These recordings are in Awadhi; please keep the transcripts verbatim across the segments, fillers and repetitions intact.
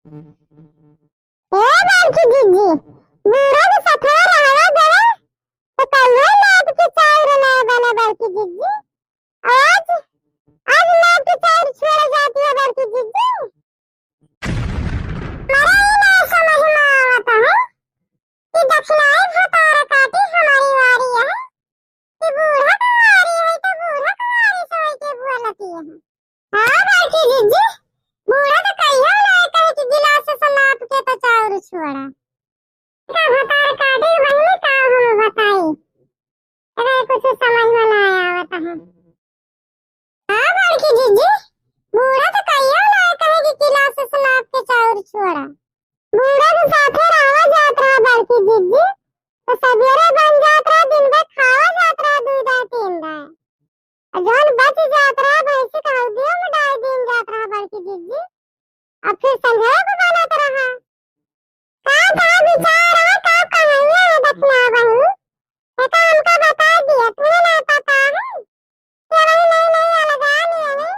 ए बड़की जिज्जी, बूढ़ा के सथवा रहवा देवे, तो कहियो नाप के चाउर ना बने बड़की जिज्जी। आज, आज नाप के चाउर छोड़ जाती है बड़की जिज्जी। मरे ही ना समझ में आवत है कि दक्षिणाई भतार काटी हमारी वारी है कि बूढ़ा कुंवारी है तो बूढ़ा कुंवारी सोई के बोलती है। हाँ बड़की जिज्जी, बूढ़ा तो कहियो ना कहे कि गिलास से नाप के तो चाउर छोड़ा। का भतार काटी बहिनी का हम बताई, अगर कुछ समझ में ना आवत है। हाँ बड़की जिज्जी, बूढ़ा तो कहियो ना कहे कि गिलास से नाप के चाउर छोड़ा। बूढ़ा के साथे रहा जात रहा बड़की जिज्जी, तो सवेरे बन जात रहा, दिन भर खावा जात रहा, दू दाय तीन दाय। और जौन बच जात रहा, भैंसी के हौदियो में डाल दीन जात रहा बड़की जिज्जी। अब फिर संझा को बनत रहा। का, का विचार है, का कहैया है दक्षिणा बहिनी? ये तो हमका बता दिया, तुम्हें ना पता है? ये वही नई नई अलगा लिए हैं,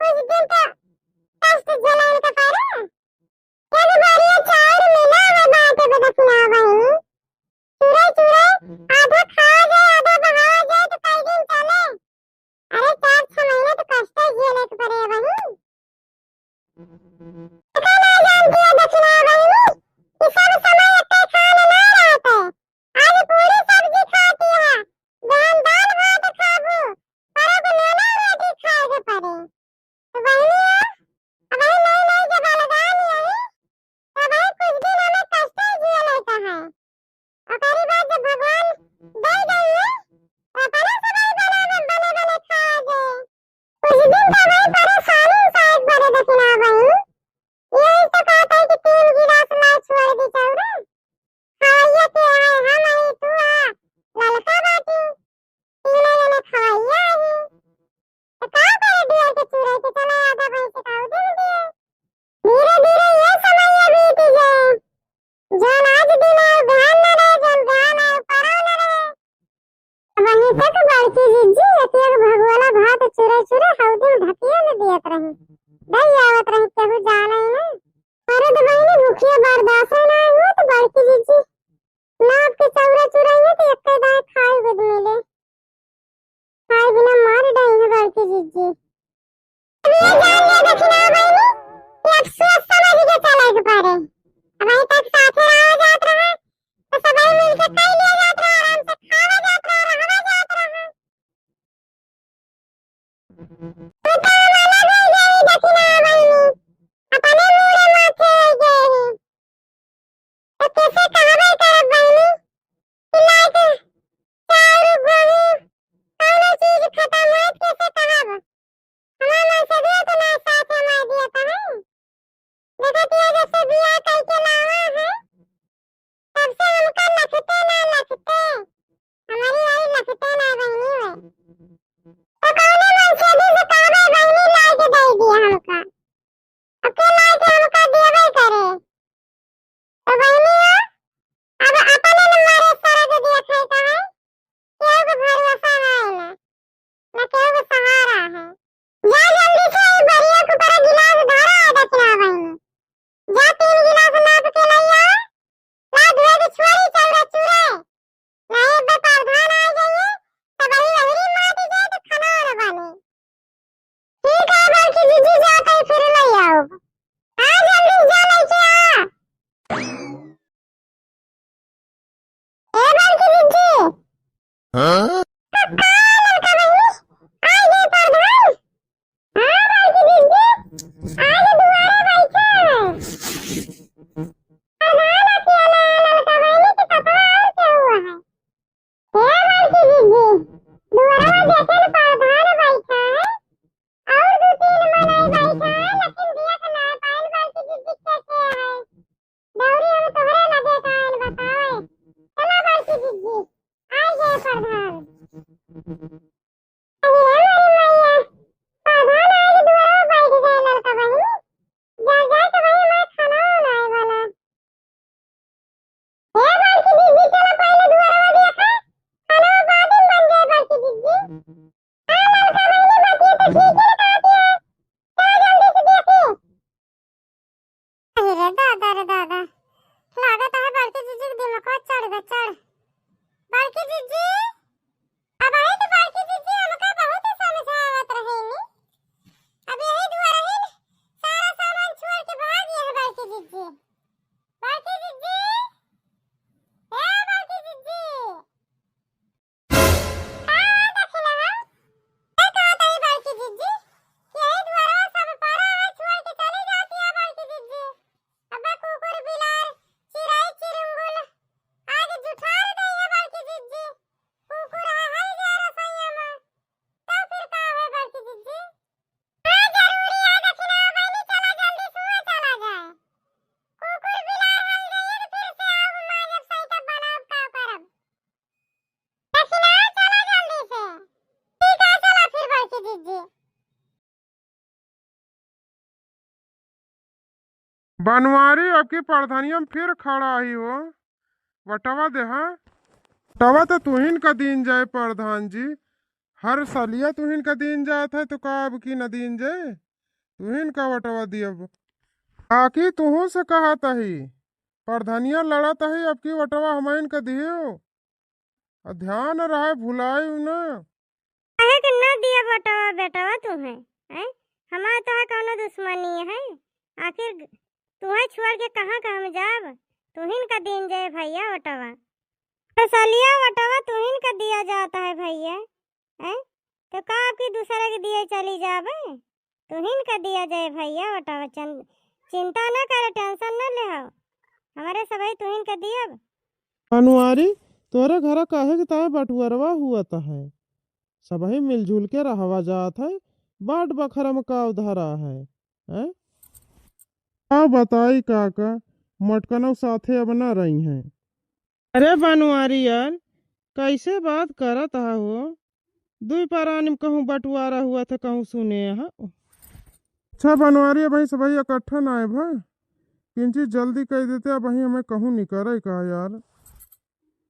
कुछ दिन तो कष्ट झेलैन के पड़े। एक बोरिया चाउर मिला है बाटे बे दक्षिणा बहिनी। चुरे चुरे आधा खा जाए, आधा बहावा जाए तो कई दिन चले। अरे चार छह महीने तो कष्ट ही झेले के पड़े बहिनी। का ना जानती है दक्षिणा बहिनी, कि सब समय एक खान ना रहते। आज पूरी सब्जी खाती है, बिहान दाल भात खाबू, परब नूना रोटी खाए के पड़े। तो बहिनी, अब हम नई नई जब अलगान यही, तो भाई कुछ दिन हमें कष्ट ही जिए लेता है। ओकरी बाद जब भगवान दे गई है, तो अपने सब बने बने, बने बने खाए गए। कुछ दिन तो भाई परेशानी से एक बार दक्षिणा बहिनी, यही तो कहता है कि तीन गिलास मैं छोड़ दी चाउर। खवैया के है, हम हई, तू है, ललका बाटी, तीनों जने खवैया ही। तो का करे दिया के चुरे के चला आधा भैंस खाऊ दे दिए। धीरे धीरे ये समय बीत जाए। जौन आज दिन आए, बिहान न रहे, जौन बिहान आए, परौ न रहे। वहीं तक बड़की जिज्जी एक एक भगोला भात चुरे चुरे हौदी में ढकिया में दियत रही। दई आवत रही, केहू जाने ही ना। अरे तो बहिनी, भूखिया बर्दाश्त ना हुआ तो बड़की जिज्जी नाप के चौरा चुराइए तो एक दाए खाए गुद मिले। खाए बिना मार डाई है बड़की जिज्जी। अब ये जान लिया दक्षिणा बहिनी कि अब सोच समझ के चले के पड़े। अब वहीं तक साथे रहा जात रहा, तो सबही मिल के कई लिया जात रहा, आराम से खावा जात रहा, रहवा जात रहा। तू तो अलग हो गई दक्षिणा बहिनी, अपने मूड़े माथे हो गए ही। तो कैसे कहबे करब बहिनी कि लाइक चाउर, गेहूं, कौनो चीज खत्म होत, कैसे कहब? हमार मनसेधुआ तो ना साथ हमार दिया तो है। देखत हिया जब से बियाह ए दादा रे दादा, लागत है बड़की जिज्जी के दिमाग चढ़ गए, चढ़। बड़की जिज्जी, अब आई तो बड़की जिज्जी हमका बहुत ही समझावत रहेनी। अब यही दुआरा ही सारा सामान छोड़ के भाग गई है बड़की जिज्जी। बड़की जिज्जी, ए बड़की जिज्जी। का हो दखिनहा? ए कहत हई बड़की जिज्जी, कि यही दुआरा सब परा है छोड़ के चली जाती है बड़की जिज्जी। अबे कुकुर बिलार, चिरई चिरुंगुल, आज जुठार देई है बड़की जिज्जी। कुकुर है हल गया रसोइया में। तो फिर का है बड़की जिज्जी? हाँ, जरूरी है दखिनहा बहिनी, चला जल्दी सुआ चला जाए। कुकुर बिलार हल गई है तो फिर से आओ माँ जब सही तब बनाओ का करब। दखिनहा चला जल्दी से। ठीक है, चला फिर बड़की जिज्जी। बनवारी, अब की परधनिया में फिर खड़ा ही हो। वटवा देहा। वटवा तो तुहिन का दीन जाए प्रधान जी। हर सलिया तुहिन का दीन जात है तो का अब की न दीन जाए? तुहिन का वटवा दियब? काकी तुहू से कहत ही। परधनिया लड़त ही, अब की वटवा हमहिन का दियो। आ ध्यान रहे, भुलाइउ न। काहे के न दिया बटवा बेटवा तुहे, हैं? हमार तोहे कौनो दुश्मनी है? आखिर तुहे छोड़ के कहाँ का हम जाब? तुहिन का दीन जाए भैया वटवा। तो सलिया वटवा तुहिन का दिया जात है भैया, हैं? तो का आपकी दूसरा के दिए चली जाबे? तुहिन का दिया जाए भैया वटवा, चन-, चिंता न करे, tension न लेहो, हमरे सबही तुहिन का दियब। अनुआरी, तोरे घरा काहे के ताए बटुअरवा हुअत है? सबही मिलजुल के रहवा जात है, बाट बखरा में का उधारा है, हैं? का बताई काका, मटकनौ साथे अब न रही हैं। अरे बनवारी यार, कैसे बात करत हा हो? दुई परानी में कहूँ बंटवारा हुआ था, कहूँ सुने हा। अच्छा बनवारी, अबहीं सबही इकट्ठा ना आए भा, किंची जल्दी कह देते, अबहीं हमें कहूँ निकरे का यार।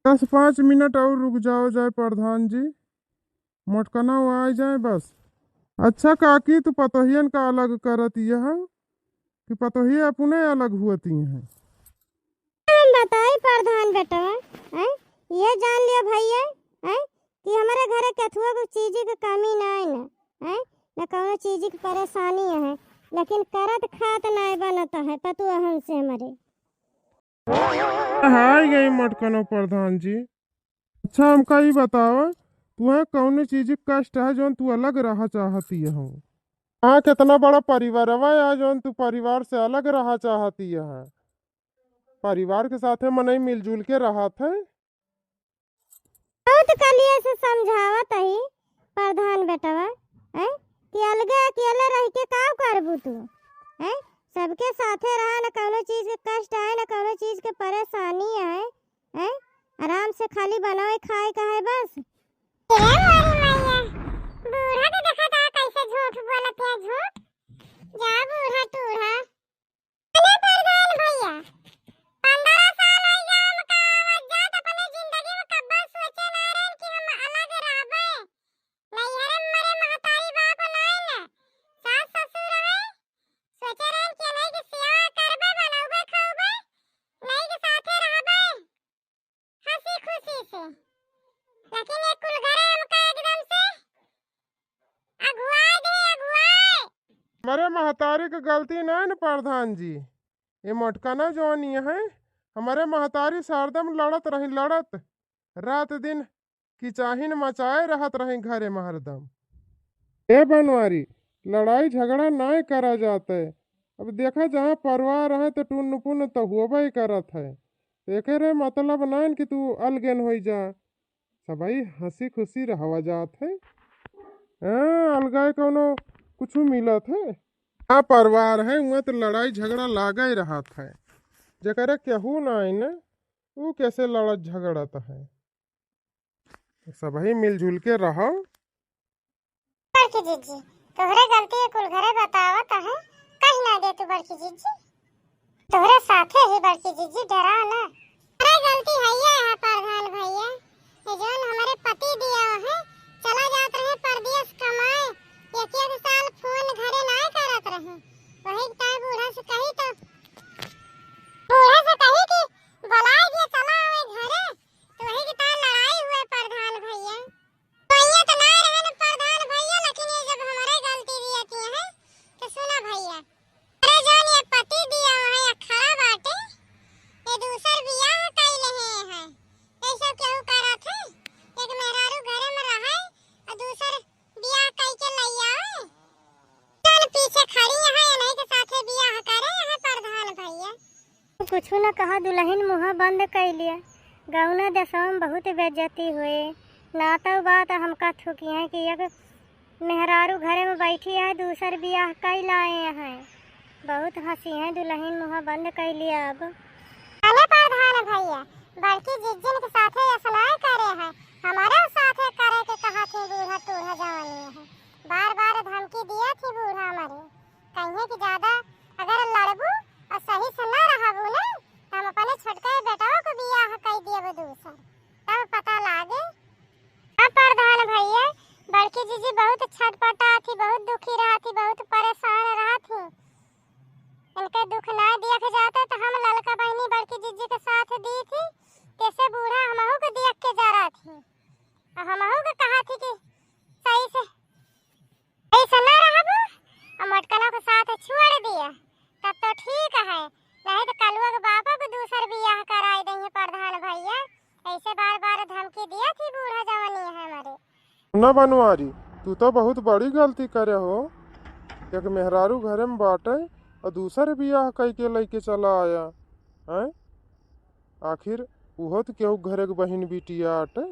दस पाँच मिनट और रुक जाओ जाए प्रधान जी, मोटकना वो आ जाए बस। अच्छा काकी, तू पतोहियन का अलग करत यह कि पतोहिया अपने अलग हुअती हैं? हम बताई प्रधान बेटवा, हैं? ये जान लियो भैया, हैं? कि हमारे घरे केथुआ को चीज के कमी नाई न, हैं? न कौनो चीज की परेशानी है, लेकिन करत खात नाई बनत है पतुआ हमसे हमारे। हाय गई मटकनो प्रधान जी। अच्छा हमका ई बतावा, तुहे कौनो चीज के कष्ट है जौन तू अलग रहा चाहती हो? हाँ, कितना बड़ा परिवारवा है जौन तू परिवार से अलग रहा चाहती है? परिवार के साथे मनई मिलजुल के रहत है। बहुत कलिया से समझावत ही प्रधान बेटवा, हैं, कि अलगे अकेले रह के का करबू तू, हैं? सबके साथे रहा, न कौनो चीज के कष्ट आए, न कौनो चीज के परेशानी आए, हैं? आराम से खाली बनाए खाए का है बस। ए मोरी मैया, बूढ़ा के देखा था कैसे झूठ बोलत है, झूठ। जा बूढ़ा टूढ़ा। अरे प्रधान भैया, पन्द्रह साल हो गया हमका आवत जात, अपने जिंदगी में कब्बो सोचे ना रहन कि हम अलग रहबे। नैहरे में मरे महतारी बाप नाई न, सास ससुर रहे, सोचे रहन कि नहीं के सेवा करबे, बनौबे, खौबे, नहीं के साथे रहबे। हँसी खुशी से। लेकिन ये कुल घरे हमका एकदम से अगुआए दे, अगुआए। हमरे महतारी के गलती नाई न प्रधान जी, ये मोटकना जौन ये है, हमरे महतारी से हरदम लड़त रही, लड़त, रात दिन किचाहिन मचाए रहत रही घरे में हरदम। ए बनवारी, लड़ाई झगड़ा नाय करा जात है। अब देखा, जहाँ परिवार है तो टुन्न पुन्न तो होबे करत है। एकरे मतलब नाय कि तू अलगेन होई जा, सबही हँसी खुशी रहवा जात है। हाँ, अलगाए कौनो कुछ मिलत है? हाँ, परिवार है, वहाँ तो लड़ाई झगड़ा लागे रहत है। जेकरे केहू नाय न, ऊ कैसे लड़त झगड़त है? सबही मिलजुल के रहो। बड़की जिज्जी, तोहरे गलती के कुल घरे बतावत है, कह ना दे तू बड़की जिज्जी। तोहरे साथे ही बड़की जिज्जी, डरा ना। अरे गलती है ये है प्रधान भैया, ये जौन हमारे पति दिया है, चला जात रहे परदेस कमाए, एक एक साल फोन घरे ना करत रहे, वही ताई बूढ़ा से कही तो कुछु न कहा, दुलहिन मुँह बंद कइ लिया। गौना देसवा में बहुत बेइज्जती होए। नातउ बात हमका थूकिहैं कि एक मेहरारू घरे में बैठी है, दूसर बियाह कइ लाए हैं। बहुत हँसिहैं, दुलहिन मुँह बंद कइ लिया अब। अरे प्रधान भइया, बड़की जिज्जिन के साथे असनाय करे हैं, हमरे साथे करे के कहा थी बूढ़ा टूढ़ा जवानी है। बार बार धमकी दिया थी बूढ़ा हमरे, कहिए कि ज्यादा अगर लड़बू और सही से ना रहबू ना, तो हम अपने छोटके बेटवा को बियाह कइ दियब दूसर, तब पता लागे। हाँ प्रधान भइया, बड़की जिज्जी बहुत छटपटा थी, बहुत दुखी रहा थी, बहुत परेशान रहा थी। इनके दुख ना देख जाते तो हम ललका बहिनी बड़की जिज्जी के साथ दी थी, कैसे बूढ़ा हमहू के देख के जरा थी। और हमहू के कहा थी कि सही से, सही से ना रहबू, और मोटकनों के साथ छोड़ दिया, तब तो ठीक है, नहीं तो कलुआ के बापा को दूसर बियाह कराई देंगे प्रधान भइया। ऐसे बार बार धमकी दिया थी बूढ़ा जवानी है हमरे। ना बनवारी, तू तो बहुत बड़ी गलती करे हो। एक मेहरारू घरे में बाटे और दूसर बियाह कइ के लइके चला आया, हैं? आखिर उहो तो केहू घरे के बहिन बिटिया आटे।